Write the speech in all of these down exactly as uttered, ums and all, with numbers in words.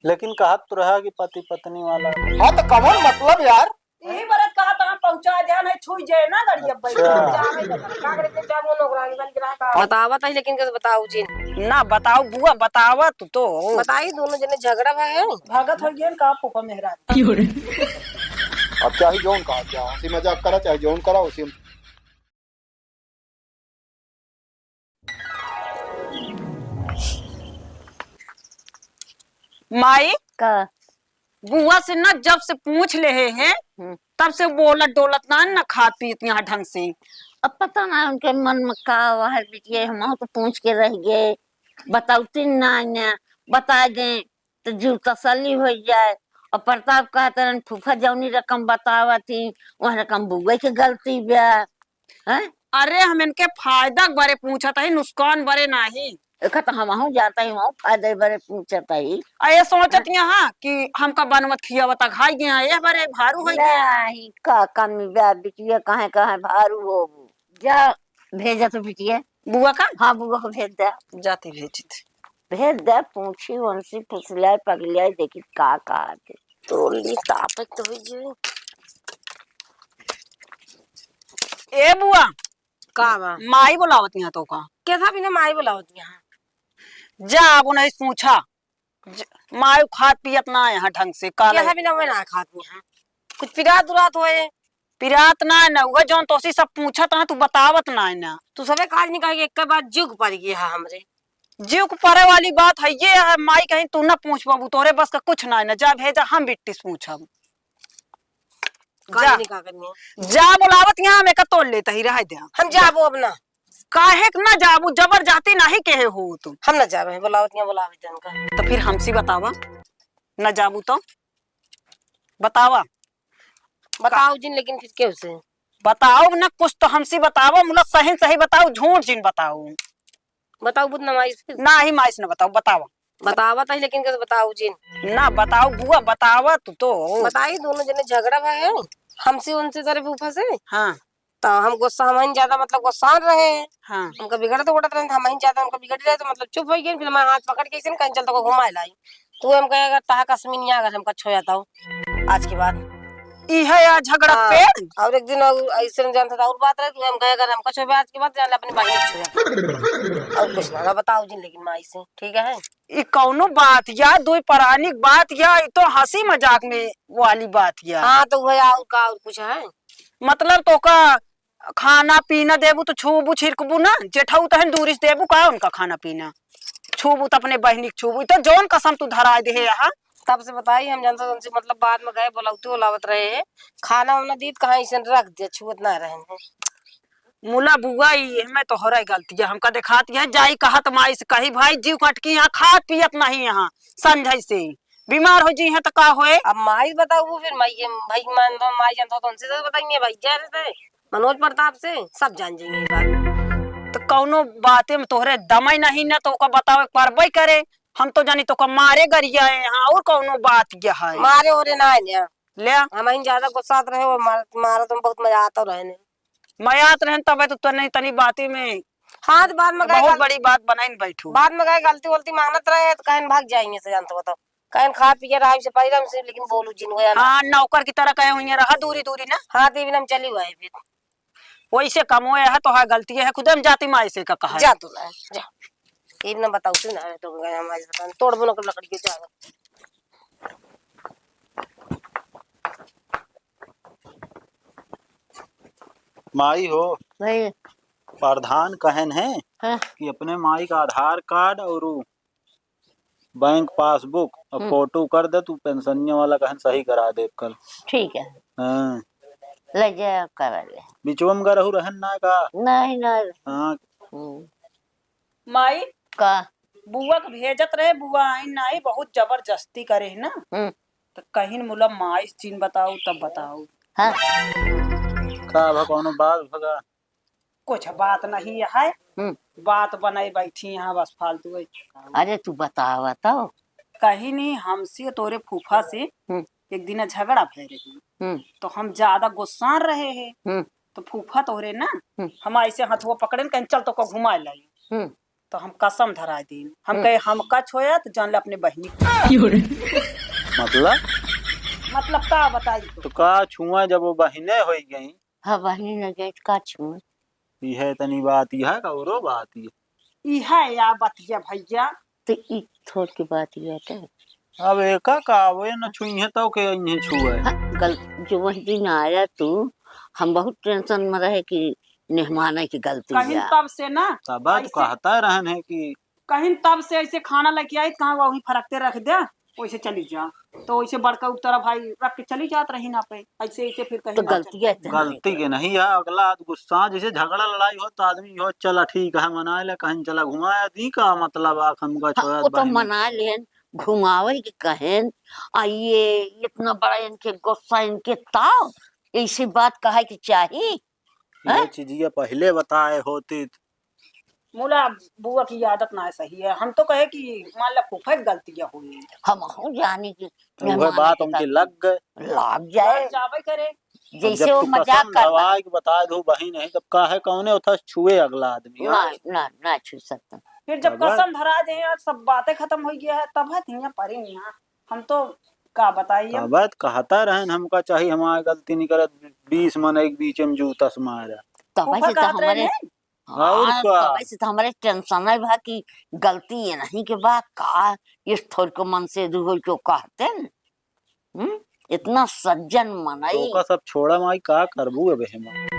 लेकिन कहत तो रहा कि पति पत्नी वाला। हाँ, तो कवन मतलब यार? यही बरत कहा था, हम पहुँचा दे, नहीं छुई जाए ना, गाड़ी अब बैठ अच्छा। जा, नहीं तो का करे, जब वो नौकरानी बन के रहा का? बतावत है, लेकिन कैसे बताऊ जी? ना बताओ बुआ, बतावा तू तो। बताई, दोनों जने झगड़ा भा है। भागत हो गया का फूफा मेहरारू? अब चाहे जौन कहा, चाहे हंसी मजाक करा, चाहे जौन करा, उसी माई, का? बुआ से ना जब से पूछ लेहे हैं, हम्म। तब से बोलत डोलत ना, ना खात पीत यहाँ ढंग से। अब पता ना उनके मन में का हुआ है बिटिया, हम तो पूछ के रह गए, बतावती ना, ना बता दें तो जीव तसल्ली हो जाए। और प्रताप कहते रहन, "फूफा जौनी रकम बतावत ही, वह रकम बुआ के गलती बा।" हैं? अरे, हम इनके फायदा के बारे पूछत हई, नुकसान बारे नाही। एका तो हमहू जानत हई, हमहू फायदा के बारे पूछत हई। आ, ये सोचत हैं। यहाँ कि हमका बनवत खियावत घाई गया, ये बारे भारू होई गया। नाही, का कमी बा, बिटिया, काहे, काहे भारू होबू? जा, भेजत बिटिया। बुआ का? हाँ, बुआ को भेज दे। जाती भेजित। भेज दे, पूछी उनसे, फुसलाई पगलाई, देखी का कहत है। तो ली तापत तो होई जे। ए बुआ। का बा? माई बोलावत यहाँ तो का? कैसा बिना माई बोलावत यहाँ? जा, अब उन्हें पूछा। ज-, माई खात पियत ना है यहाँ ढंग से, का कैसा लगे? बिना मैं ना खात यहाँ। कुछ पिरात उरात होए। पिरात ना है ना, उहे जौन तोसी सब पूछत है, तू बतावत ना है ना। तू सबे काज नहीं कहे, एक बार जीव के पड़ गया है हमरे। जीव के पड़े वाली बात है ये है, माई कहीं तू ना पूछ बाबू, तोरे बस का कुछ ना है ना, जा भेजा, हम बिट्टी से पूछब। काज जा। नहीं का करनी है। जा बोलावत यहाँ, हम एका तोड़ लेता ही, रह दे। हम जाबो अब ना। काहे के ना जाबू, जबरदस्ती नहीं कहे हो तू। हम ना जाबे, बोलावत यहाँ, बोलावे दे उनका। तो फिर हमसे बतावा, ना जाबू तो बतावा। बताओ जिन, लेकिन फिर केहू से? बताओ ना, कुछ तो हमसे बताओ, मुला सही सही बताओ, झूठ जिन बताओ। बताओ बुत ना माई से फिर। ना ही माई से ना बताओ, बताओ। बतावा तही, लेकिन कैसे बताओ जिन? ना बताओ बुआ, बतावा तू तो। बताई, दोनों जने झगड़ा भा है हमसे उनसे, तेरे फूफा से। हाँ। तो हम गुस्सा, हम ही ज्यादा मतलब गुस्सा रहे। हाँ। हमका बिगड़त उगड़त रहे, हम ही ज्यादा हमका बिगड़ रहे, तो मतलब चुप हो गए। फिर हमारे हाथ पकड़ के ऐसे कहीं चल तो को घुमाए लाई। तू हम कहे अगर तहा कसमी नहीं अगर हमका छोया तो आज के बाद। ई है या झगड़ा हाँ, पेड़? और एक दिन और ऐसे नहीं जानता था और बात रहे, तू हम कहे अगर हमका छोया आज के बाद जान ले अपनी बहिनी छोया। और कुछ ना, ना बताओ जिन लेकिन माई से, ठीक है? ई कौनो बात या, दुई परानी के बात या, ई तो हंसी मजाक में वाली बात या। हाँ, तो वह और का और कुछ है? मतलब तोका खाना पीना देबू तो छूबू छिरकबू ना, जेठऊ तहन दूरी से देबू का उनका खाना पीना? छूबू तो अपने बहिनी के छूबू, ई तो जौन कसम तू धराए देहे यहाँ। तब से बताई हम जानता तुमसे मतलब बाद में गए बोलावती बोलावत रहे हैं, खाना वाना दीत कहाँ ऐसे रख दिया, छुअत ना रहे हैं। मुला बुआ, ई एहमे तोहरा गलती है, हमका देखात है, जाई कहत माई से कही, "भाई, जीव कटकी यहाँ खात पियत नहीं यहाँ, संझई से बीमार हो जी हैं तो का होए?" अब माई बताऊ, फिर माई के, भाई मान दो, माई जान दो, तो उनसे तो बताएंगे, भाई जा रहे थे मनोज प्रताप से, सब जान जाएंगे ये बात। तो कौनो बाते में तोहरे दमई नहीं ना, तो ओका बतावे परबई करे, हम तो जानी तो ओका मारे गरिया है यहाँ, और कौनो बात क्या है? मारे ओरे ना है ना। ले। हम ही ज्यादा गुस्सात रहे, वो मार-, मारत में बहुत मजा आता रहे ने। मयात रहन तबे तो तनी, तनी बाती में हाँ, तो बाद में गए बहुत गल-, बड़ी बात बनाइन बैठू। बाद में गए गलती वलती मानत रहे तो कहन भाग जाएंगे से जानते हो तो। कहन खा पी के रहा से पहले हमसे, लेकिन बोलू जिन गया ना। हाँ, नौकर की तरह कहे हुई रहा दूरी दूरी ना। हाँ, तो इवन हम चली हुआ है फिर। वैसे कम हुए है तो हाँ गलती है, खुद हम जाती माँ ऐसे का कहा है। जा तू ना, जा। इवन बताऊ तू ना, तो गए हमारे साथ तोड़ बोलो कर लकड़ी के जा। माई हो, नहीं। प्रधान कहन है हाँ। कि अपने माई का आधार कार्ड और उ बैंक पासबुक और हम्म। फोटो कर दे, तू पेंशनिया वाला कहन सही करा दे कल। ठीक है। हाँ। ले जाए, करा ले। बिचवा में गरहु रहन ना का? नहीं, नहीं। हाँ। हम्म। माई का? बुआ के भेजत रहे, बुआ आइन नाई, बहुत जबरदस्ती करे है ना। हम्म। तो कहिन मुला माई से जिन बताऊ तब बताऊ। हाँ। का भा कौनो बात भगा? कुछ बात नहीं है। हम्म। बात बनाई बैठी यहाँ बस फालतू है। अरे तू बतावा तो। कहीं नहीं, हमसे तोरे फूफा से हम्म। एक दिन झगड़ा भय रही। हम्म। तो हम ज्यादा गुस्सा रहे हैं। हम्म। तो फूफा तोहरे ना, हम्म। हम ऐसे हथुआ पकड़े न, कहीं चल तो को घुमा लाई। हम्म। तो हम कसम धराइ दीन। हम हम्म। कहे, "हमका छोया तो जान ले अपने बहिनी के।" मतलब? मतलब का बताई तो? तो का छुआ जब वो बहिने होइ गई? हाँ, बहिनी न गई तो का छुआ? इहे तनी बात, इहे का औरो बात ये? इहे या बतिया भइया। तो ई थोड़ के बात ये है। अब एका का, वो न छुइहे तो के इन्हें छुए? हाँ, गल-, जो वही दिन आया तू, हम बहुत tension में रहे कि मेहमान है कि गलती कहीं या। तब से ना, तब तो ऐसे कहता रहन है कि कहीं तब से ऐसे खाना लेके आई, कहाँ वहीं फरकते रख दे, वैसे चली जा। तो वैसे बड़का उतरा भाई रख के चली जात रही ना पे, ऐसे, ऐसे फिर कहीं तो ना गलती चली। है, तो गलती के नहीं है, अगला आद गुस्सा, जैसे झगड़ा लड़ाई हो तो आदमी हो, "चला ठीक है, मना ले, कहीं चला घुमाया दी का मतलब आ, हमका हाँ, छोड़ा वो तो बहिनी।" मना लेन, घुमावे के कहेन, आ ये इतना बड़ा इनके गुस्सा, इनके ताव, ऐसी बात कहे के चाही? ये हैं? चीजिया पहिले बताए होती त। मुला बुआ की आदत ना सही है। हम तो कहे कि मान ला फूफा की गलतियाँ हुई। हम हूँ जानी कि तो वह मेहमान बात के उनके साथ लग गए। लाग जाए। लाग जावे करे। जब जैसे वो तू मजाक कसम करता। धवाए के बता दो बहिन है, तब काहे कौने उठा छुए अगला आदमी, ना, हाँ? ना, ना छू सकता। फिर जब तब? कसम धरा दे यार, सब बातें खत्म हो गया है, तब है हियाँ परी नहीं है। हम तो का बताई अब? तब तो कहता रहन, हमका चाही, हमार गलती नहीं करत, बीस मन एक बीच में जूता से मारा। तब फूफा ऐसे तो कहत रहे हमारे नहीं? और हाँ, का? तब ऐसे तो हमारे tension है भा कि गलती ये नहीं के बा का, इस थोड़ के मन से दू होई क्यों कहते न? हम्म? इतना सज्जन मनई। तो का सब छोड़ा माई, का करबू अब हेमा?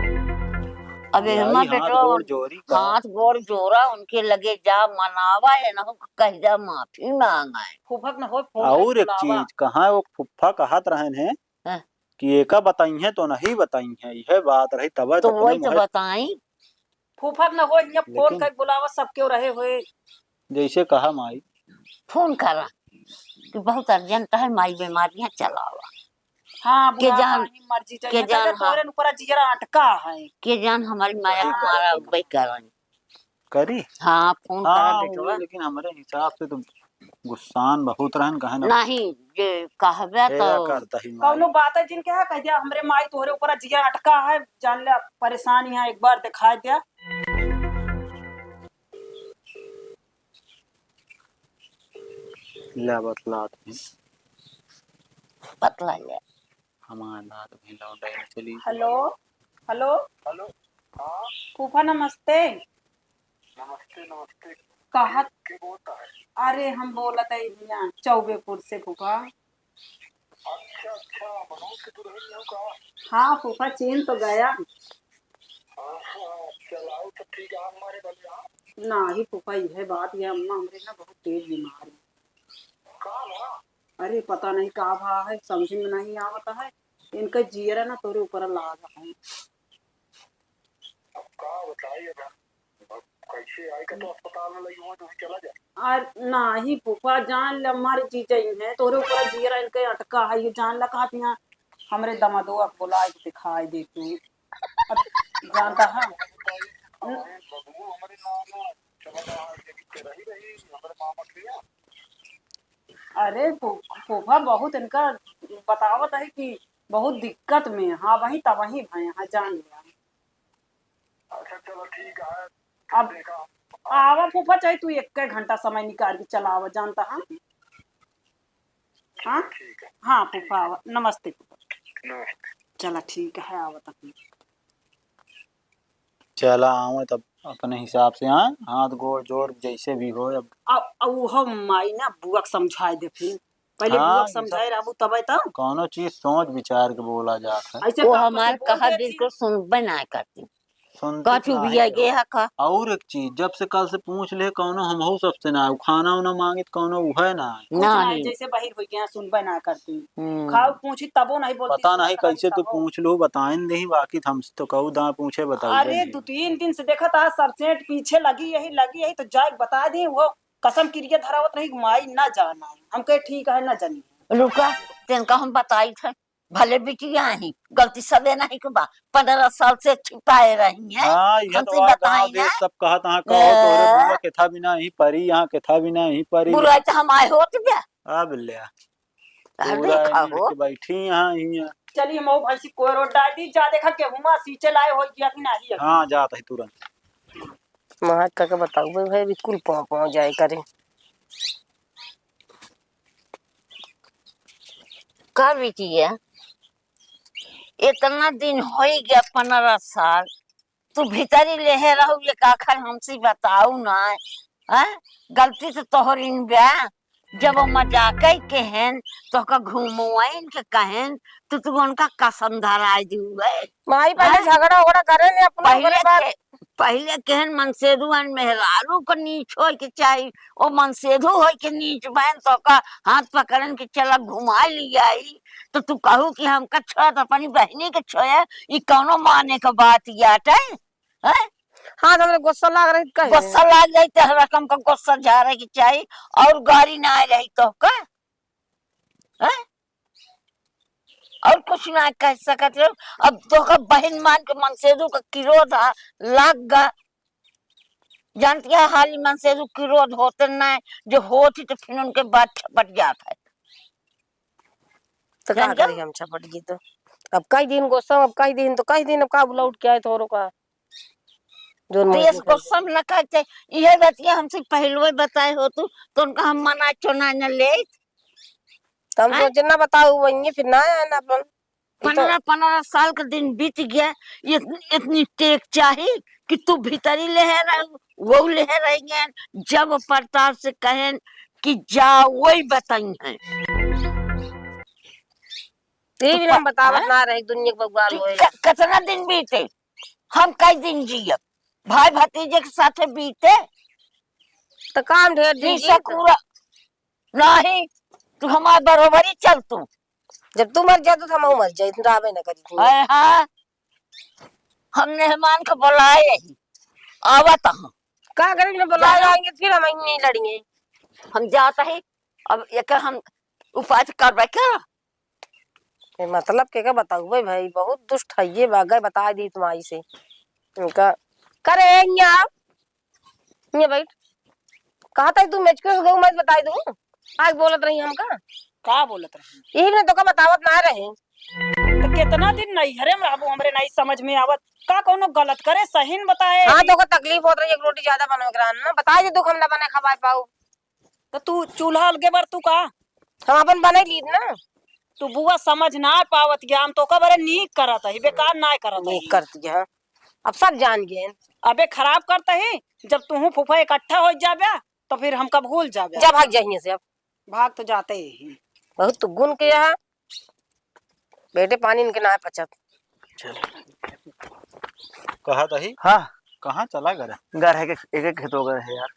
अब हेमा जाई हाथ बेटवा, गोड़ जोरी का? हाथ गोड़ जोरा, उनके लगे जा मनावा, ये ना हो कह जा माफी मांगा है। फूफक न हो, फोन और कर एक बुलावा। चीज, कहाँ वो फूफा कहत रहन है हाँ। कि एका बताई है तो नहीं बताई है, यह बात रही तब तो तब वही तो मोहे बताई। फूफक न हो, इहाँ फोन लेकिन कर बुलावा, सब क्यों रहे हुए। जैसे कहा माई। फोन करा कि बहुत urgent है, माई बीमार है, चलावा। हाँ, के बुलावा, जान, नहीं मर्जी के चाहिए, जान, कहते हाँ। तोरे ऊपर जियरा अटका है। के जान हमारी माया हाँ। तुम्हारा उबई करें। करी? हाँ, फोन हाँ, करा वो बेटवा। लेकिन हमारे हिसाब से तो गुस्सान बहुत रहन, कहे ना। नहीं, जे कहबे हे तो करता ही माई। कौनो बात है जिनके है, कह दिया, "हमरे माई तोहरे ऊपर जिया अटका है, जान ले, परेशान यहाँ एक बार दिखाई दिया।" ले बतला दे। बतला ले। हमार नाथ भी लौंडा ही चली। हेलो, हेलो। हेलो, हाँ। फूफा नमस्ते। नमस्ते, नमस्ते। कहा के बोलता है? अरे हम बोलत है यहाँ चौबेपुर से फूफा। अच्छा, अच्छा, मनोज के दुल्हन हो का? हाँ फूफा, चीन तो गया। हाँ, हाँ, चलाओ तो ठीक है, हमारे बलिया। नाही फूफा, यह बात, यह अम्मा हमरे ना बहुत तेज बीमार है। का बा? अरे पता नहीं का भा है, समझ में नहीं आवत है। इनका जियरा ना तोरे ऊपर लाग है। अब का बताई, अब हम, अब कैसे आई का तो अस्पताल में लगी हुआ तो चला जा। आ, नाही फूफा, जान ले, हमारे जीजा ही हैं, तोरे ऊपर जियरा इनके अटका है, ये जान ला कहा यहाँ हमरे दमादो अब बोला दिखाई दे तू। अब जानता है। अरे बबुआ, हमारे नाम है, चला जा, ये भी रही रही, हमारे मामा के यहाँ। अरे फू-, फूफा बहुत इनका बतावत है कि बहुत दिक्कत में, हाँ, वही तब वही भय, हाँ, जान लिया। अच्छा, चलो, ठीक है। अब देखा। आवा फूफा, चाहे तू एक घंटा समय निकाल के चला आवा, जानता है? हाँ? ठीक है। हाँ, ठीक फूफा, है। आवा। नमस्ते, फूफा। नमस्ते। चला, ठीक है, आवा तब। चला, आवा तब अपने हिसाब से, हाँ? हाथ गोड़ जोड़ जैसे भी हो अब। अब, अब वो माई ना बुआ के समझाए दे फिर। पहले हाँ, बुआ के ये सब समझाए रहबू तबे तो। कौनो चीज सोच विचार के बोला जात है। ऐसे वो का हमार कुछ बोल कहा देती? बिल्कुल सुनबे ना करती। सुनती कछु तो भी नहीं आगे हो। है का? और एक चीज, जब से कल से पूछ ले, कौनो हमहू सबसे ना आए, खाना उना मांगे तो कौनो उहे ना आए। कुछ ना ना आए, नहीं। जैसे बाहर हो गया, सुनबे ना करती। हम्म। खाओ पूछी तबो नहीं बोलती, पता सुनबे नहीं कैसे तू तबो। पूछ लो, बताइन दही, बाकी हम तो कहू दा पूछे, बताऊ अरे, नहीं। दो तीन दिन से देखा था, सरसेंट पीछे लगी यही, लगी यही, तो जाए बता दी, वो कसम किरिया धरावत रही, माई ना जाना है। हम कहे, "ठीक है, ना जानी।" रुका, तेनका हम बताई थे, भले बिटिया ही, गलती सबे नहीं के बा, पन्द्रह साल से छिपाए रही है। हाँ, ये हम तो से आ बताई गाँव देश ना। सब कहत, हाँ, कहो तोरे ए। बुआ के था भी नहीं परी, यहाँ के था भी नहीं परी। बुराई तो हम आए होत बे। अब ले। अरे पूरा देखा एने हो। के बैठी यहाँ, यहाँ। चलिए, मऊ भैंसी कोई रोड डाल दी, जा देखा के हुआ सींचे लाए हो गया कि नहीं है। हाँ, जात है तुरंत। महाज का के बताऊ भाई, भाई बिल्कुल पाँव पाँव जाए करे। का बिटिया, इतना दिन होई गया, पन्द्रह साल, तू भीतरी लेहे रहू, एक आखर हमसे बताऊ ना, हैं? गलती तो तोहरी न बा, जब वो मजाक ही कहेन, तोहका घुमवाइन के कहेन, तो तू उनका कसम धराई दिहू है। माई पहले हैं? झगड़ा उगड़ा करे ने अपना, पहले ओकरे बाद के, पहले केहन मनसेधुअन मेहरारू क नीच होए के चाही, ओ मनसेधु होए के नीच बहन तोहका हाथ पकड़न के चला घुमा लियाई, तो तू कहू कि हमका छोड़, अपनी बहिनी के छोड़, ई कौनो माने क बात याटे? हैं? हाँ, तो हमरे गुस्सा लाग रही कहे। गुस्सा लाग जाई, तो हर रकम का गुस्सा झारे के चाही, और गारी ना आए रही तोहका, हैं? और कुछ ना कह सकत रहो। अब तोहका बहिन मान के मनसेधु का क्रोध आ, लाग गा। जानती है, हाली मनसेधु क्रोध होते ना, जो होत ही तो फिर उनके बात छपट जात है। तो का जान गया? करी हम छपट गई तो? अब कई दिन गुस्सा, अब कई दिन तो कई दिन, अब का लौट के आए तोरो का? जोन तो मर्जी ये कर। गुस्सा में ना करते, इहे बतिया हमसे पहले बताए हो तू, तो उनका हम मना चुना न ले। तो हम हाँ? सोचे ना बताऊ, वही फिर ना आए ना अपन। ये तो पन्द्रह, पन्द्रह साल का दिन बीत गया, ये इतनी, इतनी टेक चाही कि तू भीतरी लेहे रह, वो लेहे रह गए, जब प्रताप से कहेन कि जा, वही बताई हैं। ये भी तो हम प-, बतावत हैं? ना रहे दुनिया के बवाल तो होए। क-, कितना दिन बीते? हम कई दिन जियब? भाई भतीजे के साथे बीते? तो काम ढेर दिन ई जी तो। सकुरा नहीं, तू हमार बरोबरी चल तू। जब तू मर जा तो हम मर जाई, तू रहबे ना करी तू। हाय हाँ, हम मेहमान को बुलाए ही, आवत हम। का करें, ना बुलाए जाना। आएंगे फिर हम नहीं लड़ेंगे। हम जात ही, अब एक हम उपाय करबे क्या? ए, मतलब के का बताऊ बे भाई, बहुत दुष्ट है ये बा, गए बता दी तुम्हारी से। इनका करे यहाँ, यहाँ बैठ। कहा था तू मेचको से गऊ मत बताई दूँ। आज बोलत रही हमका। का बोलत रही? यही ने तो का बतावत ना रहे। तो कितना दिन नैहरे में रहबू, हमरे नहीं समझ में आवत। का कौनो गलत करे, सही न बताए हाँ, ही। तो का तकलीफ होत रही, एक रोटी ज्यादा बनवे के रहन ना, बताई दे तू, हम ना बने खवाए पाऊ। तो तू चूल्हा अलगे बर तू का? हम अपन बने लीद ना। तू बुआ समझ ना पावत ज्ञान तो का बरे नीक करत ही, बेकार ना करत ही। नीक करती है, अब सब जान गए। अबे खराब करत ही, जब तू फूफा इकट्ठा हो जाबे तो फिर हमका भूल जाबे। जा भाग जा हियां से अब। भाग तो जाते ही। बहुत तू गुण के यहाँ बेटे पानी इनके ना पचत। चल। कहा तही? हाँ। कहाँ चला गरे? घर है के, एक, एक खेतों गए है यार।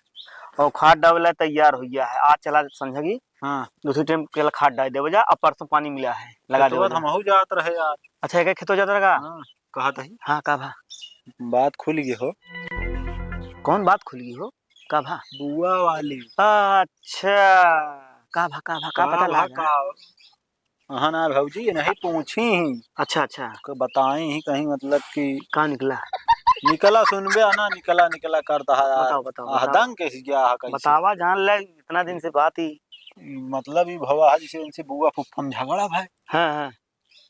और खाद डावेला तैयार हो गया है। आज चला संझगी। हाँ। दूसरी टाइम के खाद डाल देवे जा, अब परसों पानी मिला है, लगा खेतवा देवे तो जा। हमहू जात रहे यार। अच्छा, एक, एक खेतों जात रहा का? हाँ, कहा तही? हाँ, का भा? बात खुल गई हो। कौन बात खुल गई हो? का भा? बुआ वाली। अच्छा, का भा, का भा, का का पता भा, लागा? का? हाँ ना भौजी, ये नहीं पूछी ही। अच्छा, अच्छा। को बताई ही कहीं, मतलब कि का निकला? निकला सुनबे, आ ना निकला, निकला करता है यार। बताओ, बताओ, बताओ। हदंग कैसे गया है, कैसे? बतावा, जान ले, इतना दिन से बात ही। मतलब, ये भवा है, जैसे इनसे बुआ फुफ्फा में झगड़ा भाई। हाँ, हाँ।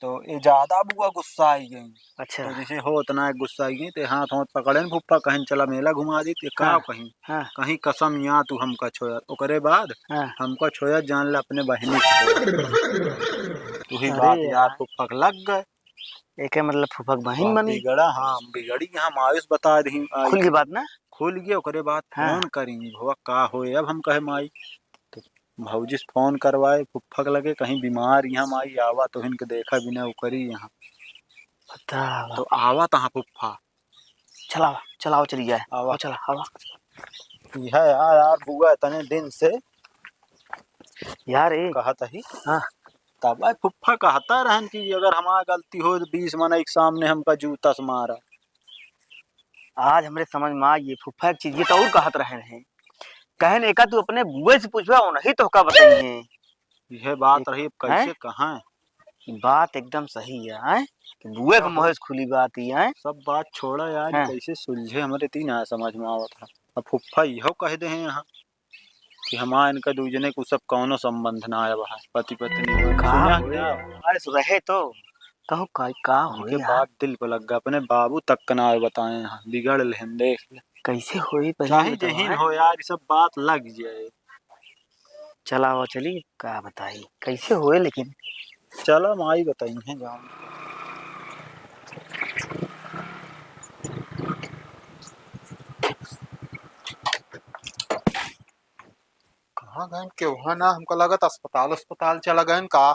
तो ये ज्यादा बुआ गुस्सा आई गई। अच्छा। तो जैसे हो उतना गुस्सा आई गई, तो हाथ, हाथ पकड़े न फुफ्फा, कहीं चला मेला घुमा दी, तो का हाँ, कहीं? हाँ। कहीं कसम या तू हमका छोया। ओकरे बाद हाँ। हमका छोया, जान ले अपने बहिनी को। तू ही अरे बात यार, यार। फुफ्फा के लग गए। एके मतलब फुफक बहिन बा बनी। बिगड़ा, हाँ, हम बिगड़ी, हम आयुष बता रही, आई। खुल गई बात ना? खुल गई, ओकरे बाद हाँ। फोन करी, भवा का होए, अब हम कहे माई। तो भौजी से फोन करवाए, फुफक लगे, कहीं बीमार यहाँ माई आवा, तो इनके देखा बिना वो करी यहाँ। बतावा। तो आवा तहाँ फुफ्फा। चलावा, चलावा, चली जाए। आवा। आवा, चला, आवा। यह यार, यार, बुआ इतने दिन से यार, ए, कहत ही। हाँ। तब ए फुफ्फा कहता रहन कि अगर हमार गलती हो तो बीस मनई के सामने हमका जूता से मारा। आज हमरे समझ में आ गई, फुफ्फा एक चीज ये तो और कहत रहन है। कहन एका तू अपने बुए से पूछबा, उन्हीं तोहका बताई है। यह बात एक, रही, अब कैसे हैं? कहाँ? बात एकदम सही है, हैं? कि बुए के हाँ। मुँह से खुली बात ही है। सब बात छोड़ा यार, हाँ। कैसे सुलझे हमरे तीन आ समझ में आवत है। अब फुफ्फा इहो कह दे हैं यहाँ। कि हमार इनका दू जने को सब कौनो संबंध ना आया बा, पति पत्नी में। का सुना होए? क्या? आइस रहे तो कहूँ का, का उनके होए यार? बात दिल पर लग गया, अपने बाबू तक का ना आए बताए हैं, बिगड़ लेहन, देख ले। कैसे होई पहले चाहे बतावा। जहीन हो यार, ई सब बात लग जाए। चला वो चली, का बताई कैसे होए, लेकिन चला माई बताई है जान। कहाँ गए के वहाँ ना, हमका लगत अस्पताल, अस्पताल चला गए का।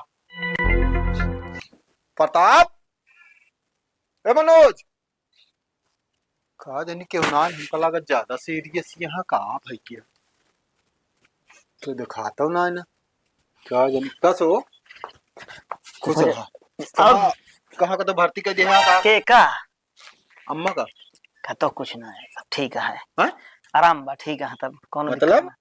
प्रताप, ए मनोज, का जानी केहू ना, हमका लागत ज्यादा सीरियस यहाँ का भैया। तो दिखाता ना है ना। का जानी, कस हो? खुश रहा। कहाँ, कहाँ का तो भर्ती कर दिया का? के का? अम्मा का? का तो कुछ ना है, सब ठीक है। हाँ? आराम बा, ठीक है, तब कौन मतलब? दिक्कत ना।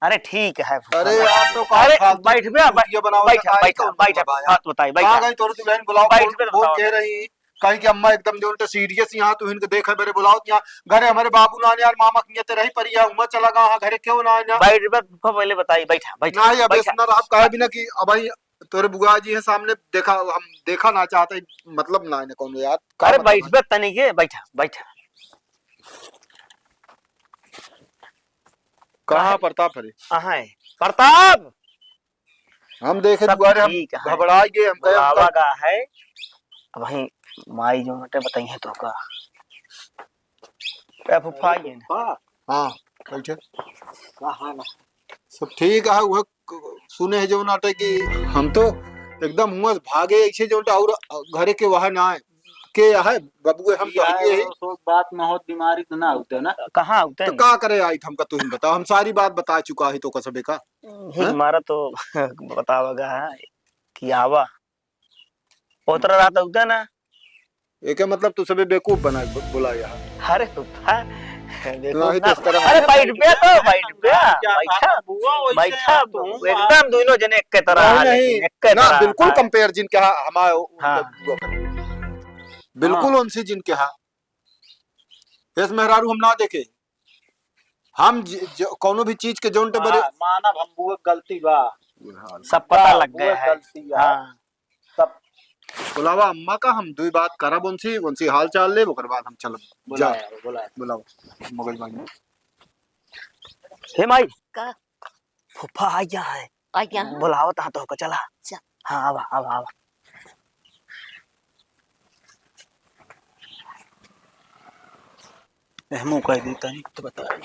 अरे ठीक है। अरे यार, तो का अरे खास बैठ बे, वीडियो बनाओ, बैठ, तो का बैठ, कौन बैठ, बात है? बात बताई, बैठ। कहाँ गई तोर दुल्हन? बुलाओ, बैठ फोन, बे, फोन बताओ। कह रही। कहीं कि अम्मा एकदम जो उनके सीरियस यहाँ, तू इनके देखे मेरे बुलाओ यहाँ। घरे हमारे बाबू नानी यार मामा के ते रही पर यहाँ उमा चला गया, हाँ, घरे क्यों ना आया? बैठ बे, फूफा पहले बताई, बैठा, बैठा, नहीं, अब बैठा। इतना आप कहे भी ना कि अब भाई तोरे बुआ जी है सामने, देखा, हम देखा ना चाहते, मतलब ना है ना कौनो यार, का अरे मतलब बैठ है? बे तनी के, बैठा, बैठा। कहाँ कहाँ? प्रताप हरे? कहाँ है? प्रताप! हम देखे सब दुआरे, हम ठीक है। घबरा गए, हम कहे, हम बुलावा कहे गा है। अब वहीं माई जो हटे बताई है तो का। ए फूफा, ये ना। हाँ, बैठे। का हाल है? सब ठीक है, वह क-, सुने है जो नाटे कि हम तो एकदम हुआ से भागे ऐसे जो नाटे और घरे के वहाँ ना आए। के है? बबुए हम तो यार, हइये ही। वो सब बात में होत बीमारी तो ना होते ना। कहाँ होते तो हैं? का करे आई हमका तू ही बताओ, हम सारी बात बता चुका है तो का सबे का। ही हाँ? हमारा तो बतावा गा है कि आवा। उतरा रात होता ना। एके मतलब तू सबे बेवकूफ बना ब-, बोला यार। अरे फूफा, बेवकूफ नहीं तो ना। इस तरह अरे बैठ बे तो, बैठ बे, क्या बैठा, बुआ वैसे बैठा, है, तू एकदम दोनों जने एक के तरह नहीं, है, नहीं, लेकिन एक के ना, तरह बिल्कुल है। Compare जिन के हा-, हमारे उ-, हाँ। उनके बुआ कर। बिल्कुल हाँ। उनसे जिन के हा। इस मेहरारू हम ना देखे। हम ज-, ज-, कौनो भी चीज के जोन टे बरे हाँ, मानब हम बुआ गलती बा। सब पता बा, लग गया बुआ है। गलती बा। हाँ। तब बुलावा अम्मा का, हम दुई बात करब उनसे, उनसे हाल चाल लेब, ओकर बाद हम चलब। बुलावा, जा। बुलावा। बुलावा, मगज भाई। हे माई। का? फूफा आ गया है। आ गया है? बुलावत हा तो को, चला। चल। हाँ, आवा, आवा, आवा। ए, मुँह कह दी तनी तो बताई।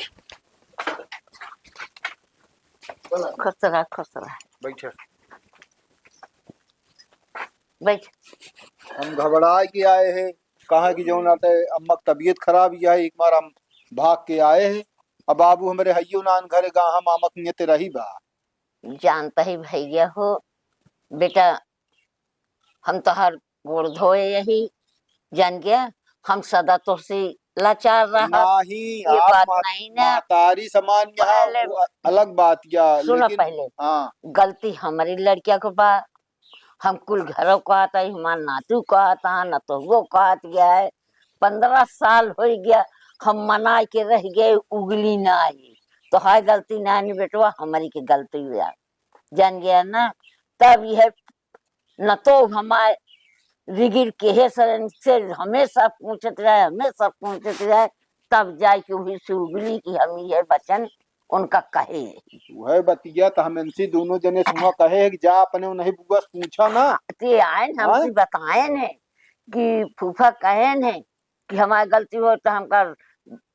खुश रहा, खुश रहा। बैठे। बैठ। हम घबराए के आए हैं, कहा कि जौन आटे अम्मा की तबीयत खराब ही है, एक बार हम भाग के आए हैं। अब बाबू हमरे हइयो नान घरे गा, हम मामा के नियत रही बा। जानता ही भैया हो, बेटा, हम तोहार गोड़ धोए यही, जान गया, हम सदा तोहसे लाचार रहा। नहीं, ये आप बात मा-, नहीं ना। महतारी समान यहाँ पहले वो अ-, अलग बात या, सुनो लेकिन पहले, हाँ। गलती हमारी लड़किया को बा, हम कुल घरों कहत है, हमार नातू कहत है, नतहुओ कहत गया है। पन्द्रह साल होइ गया, हम मनाए के रह गए, उगली ना आई। तो हाय गलती ना आई बेटवा, हमारी के गलती हुआ, जान गया ना। तब यह नतोह हमार रिगिर के हे सरन से हमेशा पूछत रहे, हमेशा पूछत रहे, तब जाए के वही से उगली कि हम यह वचन उनका कहे। वह बतिया तो हम इनसे दोनों जने सुना कहे है कि जा अपने उन्हें बुआ से पूछा ना। हाँ, ते आए न हमसे हाँ? बताए न कि फूफा कहे न कि हमार गलती हो तो हमका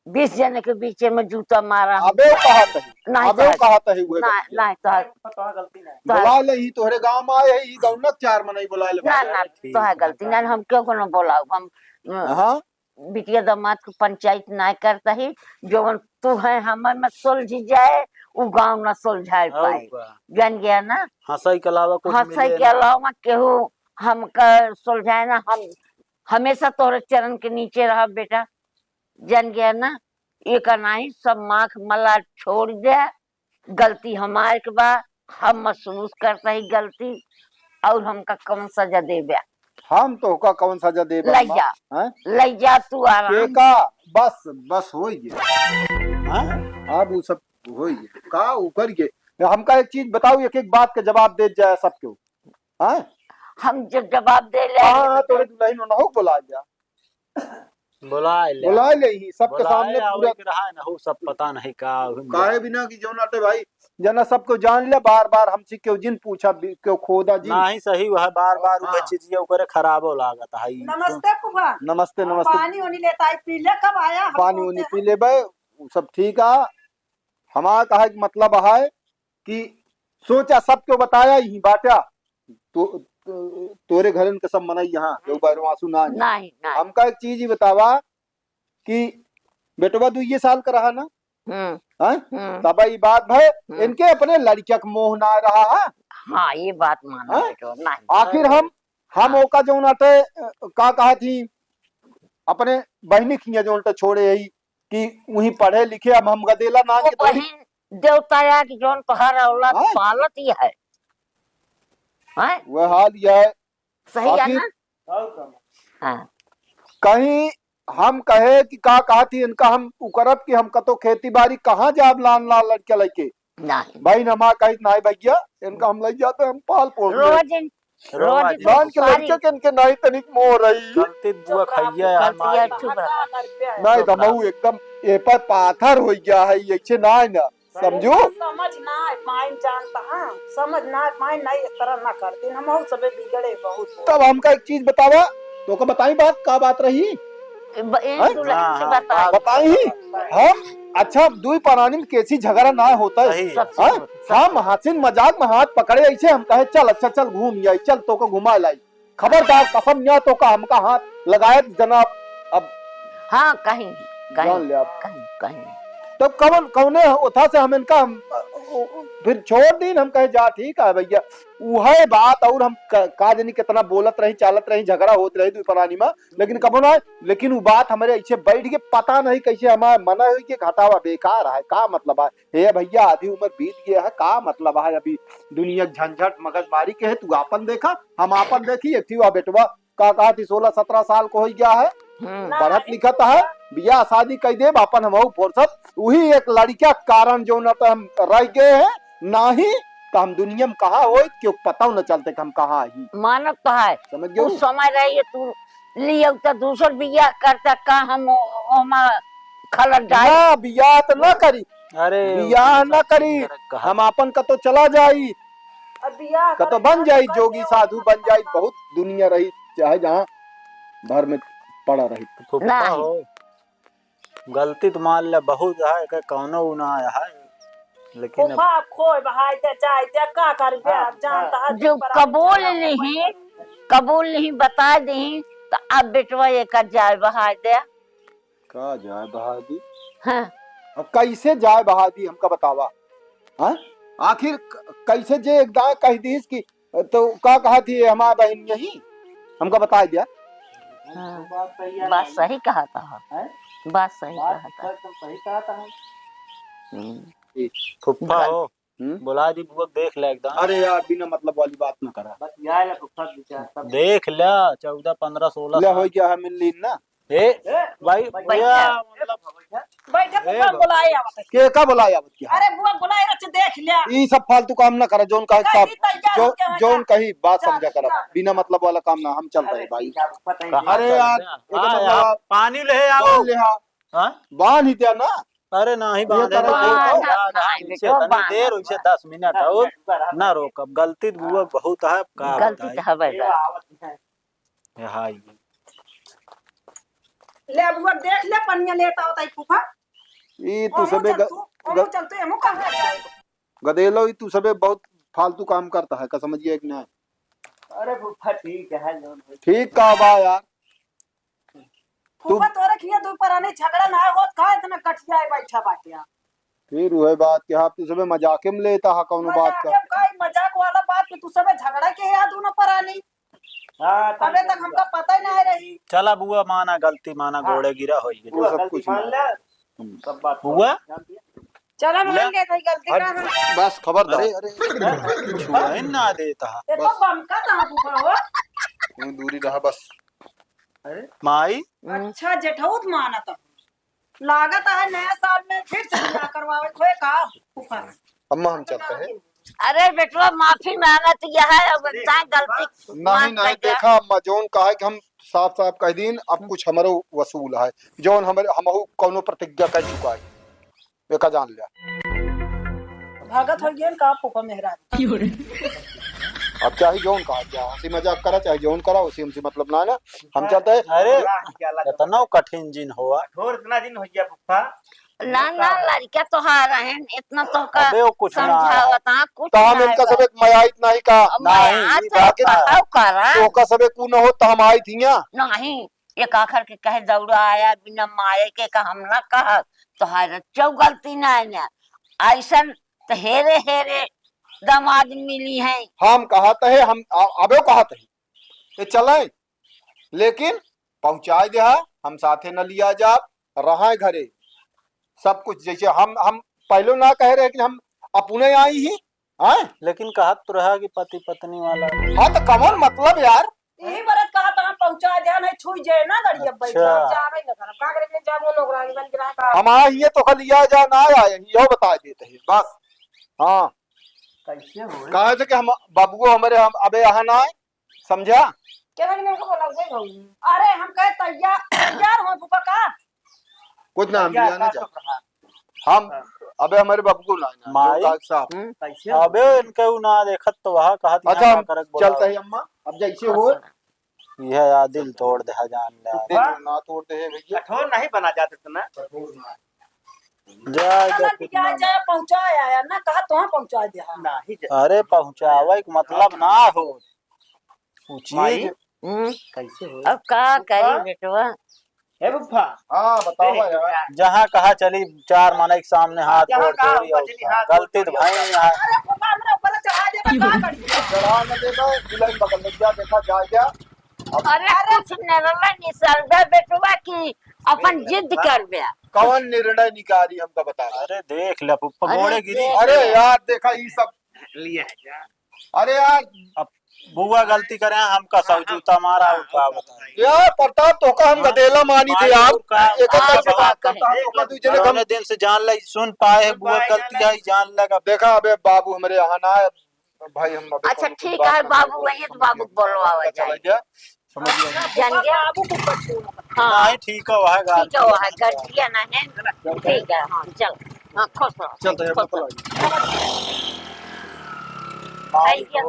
बीस जने के बीचे में जूता मारा। अबे कहत है, नहीं अबे कहत, कहत है, उहे ना, बतिया। नहीं कहत। तो गलती नहीं। तो बुला ले, ही तोहरे गांव में आए है, ही गौनक चार मनई बुला ले ना, भाई। ना, ठीक तो है, गलती नहीं, हम क्यों को ना बुलाओ, हम, हाँ? बिटिया दामाद को पंचायत ना करता ही, जवन तू है हमर में सुलझ जाए, उ गांव ना सुलझाए और पाए। का? जान गया ना? हंसाई के अलावा कुछ हंसाई मिले के ना। अलावा केहू हमका सुलझाए ना, हम हमेशा तोहरे चरण के नीचे रहब बेटा, जान गया ना? एक नाही सब माख मला छोड़ दे, गलती हमारे के बा, हम महसूस करता ही गलती, और हमका कौन सजा देबे? हम तो का कौन सजा देबे ले अम्मा? जा, हैं? ले जा तू आराम। के का? बस, बस हो गया। हाँ? अब वो सब हो गया। का ऊपर के? हमका एक चीज बताओ, एक एक बात का जवाब दे जाए सबके। हाँ? हम जब जवाब दे ले हाँ, हाँ, तोरे दुल्हन उन्हों को बुला जा। बुलाए ले। बुलाए ले ही, सबके बुलाए सामने आवे पूरा के रहा है ना, हो सब पता नहीं का, उही में काहे बिना कि जौन आटे भाई, जना सबको जान ले, बार-बार हमसे क्यों जिन पूछा, बि-, क्यों खोदा जिन। नहीं, सही वह बार-बार उहे हाँ। चीज ये ओकरे खराबो लागत है। नमस्ते फूफा। नमस्ते, हाँ, नमस्ते। पानी ओनी लेता है, पी ले, कब आया? हम पानी बोलते ओनी हैं। पी लेबे, उ सब ठीक है। हमारा कहे के मतलब है कि सोचा, सबके बताया ही बाटा, तो, तो, तोरे घरन के सब मनई यहाँ, केहू बाहरो आंसू ना आए। नहीं, नहीं। हमका एक चीज ही बतावा कि बेटवा दुइये साल का रहा ना, हम्म। हैं? हम्म। तब ई बात भय, हम्म। इनके अपने लड़किया के मोह ना रहा है। हाँ, ये बात माना हैं? बेटवा, नहीं। आखिर हम, हम हाँ। ओका जौन अटे, अ, का कहा थी, अपने बहिनी खिया जौन अटे छोड़े ही कि उही पढ़े लिखे, अब हम गदेला ना वो के दौड़ी। बहिन देवता या कि जौन तोहार औलाद हाँ। पालत ही है। हैं? वह हाल यह है। सही है आखिर ना? हाँ। कहीं हम कहे कि का कहा थी इनका, हम उकरब कि हम कतो खेती बाड़ी कहाँ जाब लान लान लड़के लइके? नहीं। भाई नमा कहित, "नहीं भैया, इनका हम लइ जाते, हम पाल पोस ले।" रोज इन-, रोज रोज इन बांध के सारी लड़के के इनके नहीं तनिक मोह रही। गलती बुआ चुप रहा, खइया यार, चुप रहा, माई। चुप रहा। नहीं, चुप रहा। दमऊ एकदम ए पर पाथर हो गया है, ऐसे ना है ना, समझू? समझ ना आए पाइन जानता, हाँ, समझ ना आए पाइन, नहीं, इस तरह ना करती, हम सबे बिगड़े बहुत। तब हमका एक चीज बतावा, तो का बताई बात, का बात रही? ब-, ए हैं? दुल्हन से हाँ, हाँ, बताई। बात बताई ही। हम, अच्छा, दुई परानी में कैसी झगड़ा ना होता है। सही है, हाँ? सही है। हम हंसिन मजाक में हाथ पकड़े ऐसे, हम कहे, "चल, अच्छा, चल, घूम आई, चल, तो को घुमा लाई।" खबरदार, कसम न्या तो का हमका हाथ लगाए जनाब। अब हाँ, कहीं, कहीं, जान ले आप। कहीं, कहीं। तब कवन, कौने ओथा से हम इनका, हम, फिर छोड़ दीन, हम कहे, "जा, ठीक है भैया।" उहे बात और हम क-, का जानी कितना बोलत रही, चालत रही, झगड़ा होत रही दुई परानी में, लेकिन कबो ना, लेकिन उ बात हमरे ऐसे बैठ के पता नहीं कैसे हमारे मन हुई कि घटावा बेकार है, का मतलब है? हे भैया, आधी उम्र बीत गया है, का मतलब है? अभी दुनिया के झंझट मगजमारी के है, तू आपन देखा, हम आपन देखी। एक ठो बेटवा का कहा थी, सोलह सत्रह साल को हो गया है, हम्म। पढ़त लिखत है, बियाह शादी कई देब, आपन हमहू फुर्सत। वही एक लड़का के कारण जो न तो हम रह गए हैं, नाही तो हम दुनिया में कहाँ होई, क्यों पता न चलते कि हम कहाँ ही। मानत तो है। समझ गए? उस समय रहिए तू लियो तो दूसर बियाह करता, का हम ओ-, ओमा खलत जाई? ना, बियाह तो ना करी। अरे, बियाह ना करी। हम आपन कतो चला जाई। अब बियाह कतो बन जाई, जोगी साधु बन जाई, बहुत दुनिया रही, चाहे जहाँ भर में पड़ा रही। फुफ्फा नहीं। हो, गलती तो मान ले बहुत है, एकर कौनो उ ना आया है, लेकिन अब फूफा, अब खोए बहाय दे, जाए दे, का करबे, हाँ, अब जानता हाँ। है, जो दिन पर कबूल आदमी नहीं, कबूल नहीं बता दी, तो अब बेटवा एकर जाए बहाय दे। का जाए बहा दी? हाँ। अब कैसे जाए बहा दी, हमका बतावा? हाँ? आखिर क-, कैसे जे एक दाएं कह दीस कि, तो का कहा थी ये हमार बहिन यही? हमका बताइ दिया। हाँ। बात सही है बात ना? सही कहा था। हैं? बात सही बात कहा था। एकदम सही कहा था। हम्म। ठीक। फुफ्फा गल- हो, हम्म? बुला दी बुआ, देख ले एकदम। अरे यार, बिना मतलब वाली बात ना करा। बतिया ले फुफ्फा विचार सब। देख ले, चौदह, पन्द्रह, सोलह ले साल। हो गया है, मिल लीन ना। ए, ए, भाई, बैठा। बुआ, मतलब, बैठा, ए, फुफा, बाबा। बुलाए आवत है। के का बुलाए आवत क्या? अरे, बुआ, बुलाए रच, देख लिया। ई सब फालतू काम ना करा, जौन कहे कहीं साहब, तैयार जो, होके आ जौन जा। कही बात चल, समझा करा, चल। बिना मतलब वाला काम ना, हम चल रहे अरे, भाई। ठीक है, पता ही कहाँ नहीं। अरे चल यार, रहे हैं? एकर हाँ, मतलब यार, आप पानी ले आओ। बांध ले हा। हाँ? बांध ही दिया ना। अरे, नाही ये बांधे, तरह ना, के ना, ना, ना, नहीं, इसे बेटो, तनी बांध, देर, इसे बांध। दस मिनट ना, और ना, ना, ना रोकब। गलती तो बुआ बहुत है, का गलती बताई? तो हवे ये बा। आवत है। ए, हाय। ले, अब वो देख ले, पनिया लेता होता है फूफा। ई तू ओमो सबे चल ग-, तू, ओमो ग-, चल तू, एमो कहाँ जाए? गदेलो, ई तू सबे बहुत फालतू काम करता है, का समझिए कि नहीं? अरे फूफा, ठीक है, जौन हो। ठीक का बा यार? तू फूफा, तोरे खिया दू परानी झगड़ा ना होत, का इतना कठियाए बैठा बाटे? फिर वही बात कि आप तू सबे मजाके में लेता है कौनो बात का। मजाके में का, ई मजाक वाला बात कि तू सबे झगड़ा के याद हो ना परानी। हाँ, अबे तक हमका पता ही ना रही। चला बुआ, माना गलती, माना हाँ। गोड़े गिरा होई गई। वो बुआ, सब गलती कुछ मान ना। ले। हम्म। सब बात बुआ? जान दिया। चला मान ले। ले भाई, गलती हट। का है। बस खबरदार। अरे, अरे, अरे, छुआ ही ना देता। देखो, बस। बमका कहाँ बुआ हो? तू दूरी रहा बस। अरे। माई। अच्छा, जेठौत मानत हो। लागत है नया साल में फिर से बियाह करवावे खोए का फूफा? अम्मा, हम चलते हैं। अरे बेटवा, माफी मांगत यह है, अब इतना गलती नहीं, माफ नहीं, कर दिया। देखा अम्मा, जौन कहा है कि हम साफ साफ कह दीन, अब कुछ हमरो वसूल है, जौन हमरे, हमहू कौनो प्रतिज्ञा कर चुका है, एका जान लिया। भागत हो गया का फूफा मेहरारू? अब चाहे जौन कहा, क्या हंसी मजाक करा, चाहे जौन करा, उसी हमसे मतलब ना है ना। हम चलते हैं। अरे, इतना कठिन जिन हुआ। कठोर इतना दिन हो गया फूफा। ना, ना, लड़का तोहार रहन, इतना तोहका अबे, वो कुछ ना समझावत, हाँ, कुछ तो हम ना इनका बा। सब एक मयाइत नहीं का। अब नहीं, मयात ई तो बात ना। कहाव करा। तो ओका सब एक ऊ न हो, तो हम आई थी यहाँ। नहीं, एक आखर के कहे दौड़ा आया, बिना माये के का हम ना कहत, तोहार चौ गलती ना है ना। ऐसन तो हेरे हेरे दामाद मिली हैं। हम कहत है, हम अ-, अबे कहत है, ये चले, लेकिन पहुँचाए देहा, हम साथे न लिया जाब, रहा घरे। सब कुछ जैसे हम, हम पहले ना कहे रहे कि हम अपने आई ही, हैं? लेकिन कहत तो रहा कि पति पत्नी वाला। हाँ, तो कौन मतलब यार? यही बरत कहा था, हम पहुँचा दे, नहीं छुई जाए ना गाड़ी, अब बैठ अच्छा। जाओ, जावे ना करब, का करे, जाबो लोग रानी बन के रहा का। हम आ ही है तो खाली आ जा ना आए, यो बता देते हैं, बस। हाँ। कैसे हो? कहे थे कि हम, बाबुओ हमारे, हम अबे यहाँ ना आए, समझा? क्या लगे उनको बोला, वही कहूँ। अरे, हम कहे तैयार, तैयार हो फूफा का? कुछ ना, हम तैयार लिया ना का जा। तो रहा। हम, हाँ। अबे हमारे बाबू को ना, ना, माई? जो कागज साहब। हम्म। कैसे हो? अबे इनके उ ना देखत तो वहाँ कहत अच्छा, यहाँ हम का करक चलते बोलावे। हैं अम्मा, अब जैसे हो। यह आ दिल तोड़ दे, जान ले। दिल ना तोड़ दे भैया। कठोर नहीं बना जाते इतना। कठोर ना। जा, जा, जा, कितना जा, पहुँचा आया ना, कहा तुहाँ पहुँचा दे, हाँ। नहीं जा। अरे पहुँचावे के मतलब ना हो। उ चीज माई, हम्म। कैसे हो? अब का फूफा? करी बेटवा? हे फूफा। हाँ, बताओ ए, यार। जहाँ कहा चली, चार मनई के सामने हाथ जहाँ जोड़ कहा के ऊपर चली, हाथ गलती जोड़ तो के भाई नहीं है। अरे फूफा, हमरा ऊपर चढ़ा देबा, का करी? चढ़ा न देबा, दुल्हन बगल में जा, देखा, जा, जा। अब अरे अरे कुछ निर्णय निकलबे बेटवा की, अपन जिद करबे। कौन निर्णय निकारी हमका बता? अरे देख ले फूफा, अरे गोड़े गिरी। देख अरे ले। यार, देखा, ई सब लिया जा। अरे यार। अब बुआ गलती करे, हमका सब जूता मारा, और का बताएं? यार, प्रताप, तोहका हम हाँ? गदेला मानी थे मारी यार। और का? एक एक हाँ, करके बात बात करता है। कहे। तोहका दूसरे का कौने दिन से जान ले, सुन पाए है, सुन बुआ पाए गलती जान है, जान लगा। देखा, अबे बाबू हमरे यहाँ ना है, भाई, हम अबे अच्छा, कौनो ठीक बात है, ना बाबू, करें, वही तो समझ बाबू गया। बोलवावे अच्छा, जाए। समझ गया, समझ गया। जान गया? बाबू को ऊपर छोड़। हाँ। नहीं, ठीक है, वह गाल ठीक है, वह गाल दिया ना है। ठीक है, हाँ, चल। हाँ, खुश रहो, चल, तो ये खुश रहो। आई गया।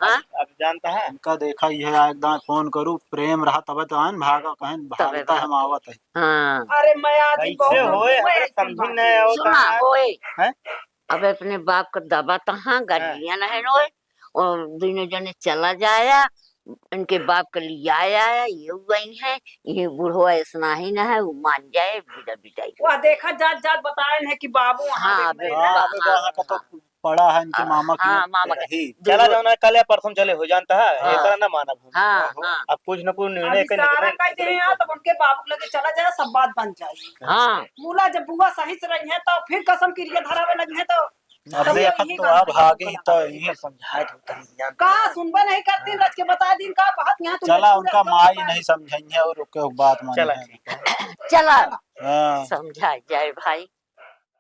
हाँ? अब जानता है? इनका देखा, ये एकदम फोन करू, प्रेम रहा तब तो आन, भागा कहन, तबे भागता है, भाग। हम आवत है। हाँ। अरे, मैं आज कैसे बहुत होए, हुए, हमें समझ में नहीं आवता सुना, है। होए। हैं? अब अपने बाप का दबा तहाँ, हाँ। गड्डियाँ नहीं रोए, और दोनों जने चला जाया, इनके बाप का लिया आया, ये वही है, ये बूढ़ो ऐसना ही ना है, वो मान जाए, बिदा बिदाई। वह देखा, जात जात बताए हैं कि बाबू वहाँ हाँ, रे, बेटा, हाँ, हाँ, अबे वहाँ का तो हाँ। पड़ा है इनके अब मामा की हाँ, मामा के रही। चला जाओ ना, कल या परसों चले हो जानता है, हाँ। ये तरह ना मानब हम। हाँ, हाँ। अब कुछ न कुछ निर्णय अब कर इशारा निकले। कर दे हैं, तब उनके बाबू के लगे चला जाए, सब बात बन जाए। हाँ। मूला जब बुआ सही से रही है, तो फिर कसम किरिया धरावे लगी है, तो अब तब देखत यही तो बात अब है। आगे ही तो यही समझाए थे, तनी जान। का सुनबे नहीं करती, रच के बता दिन का बात यहाँ तुम चला, पूरा उनका एकदम माई बता नहीं समझाई है और ओके बात मानी चला, है। ठीक है। चला। हाँ। समझा जाए भाई।